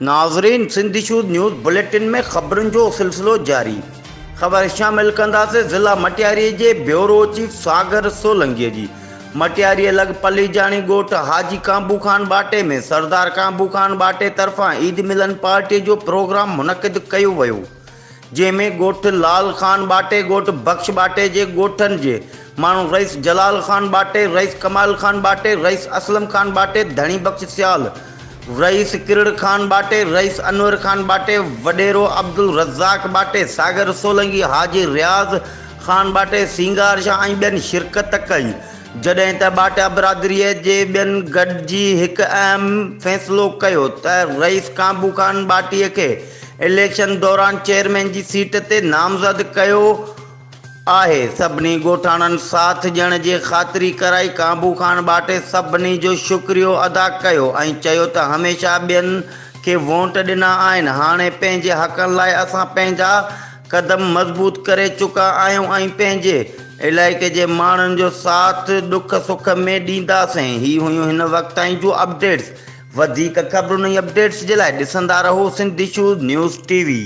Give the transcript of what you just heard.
ناظرين Sindh issues news bulletin ۾ خبرن جو سلسلو جاري خبر شامل ڪنداسين ضلع مٽياري جي بيورو چيف ساگر سولنگي جي مٽياري لڳ پليجاڻي ڳوٺ حاجي ڪانبو خان ٻاٽي ۾ سردار ڪانبو خان ٻاٽي طرفان عيد ملن پارٽي جو پروگرام منعقد ڪيو ويو جنهن ۾ ڳوٺ لال خان ٻاٽي، ڳوٺ بخش ٻاٽي جي ڳوٺن جي ماڻهن رئيس جلال خان ٻاٽي، رئيس ڪمال خان ٻاٽي، رئيس اسلم خان ٻاٽي، ڌڻي بخش سيال، رئيس ڪرڙ خان ٻاٽي، رئيس انور خان ٻاٽي، وڏيرو عبدالرزاق ٻاٽي، ساگر سولنگي، حاجي رياض خان ٻاٽي، سينگار شاهه ۽ ٻين شرڪت ڪئي. جڏهن ته ٻاٽيا برادريء جي ٻين گڏجي هڪ اهم فيصلو ڪيو ته رئيس ڪانبو خان ٻاٽي کي اليڪشن دوران چيئرمين جي سيٽ تي نامزد ڪيو آهي. سڀني ڳوٺاڻن ساٿ ڏيڻ جي خاطري ڪرائي. ڪانبو خان ٻاٽي سڀني جو شڪريو ادا ڪيو ۽ چيو ته هميشه ٻين کي وونٽ ڏنا آهن، هاڻي پنهنجي حقن لاء اسان پنهنجا قدم مضبوط ڪري چڪا آهيون ۽ پنهنجي علائقي جي ماڻهن جو ساٿ ڏک سک ۾ ڏينداسين. هي هيون هن وقت تائين جون اپڊيٽس. وڌيڪ خبرن ۽ اپڊيٽس جي لاء ڏسندا رهو Sindh issues news T V.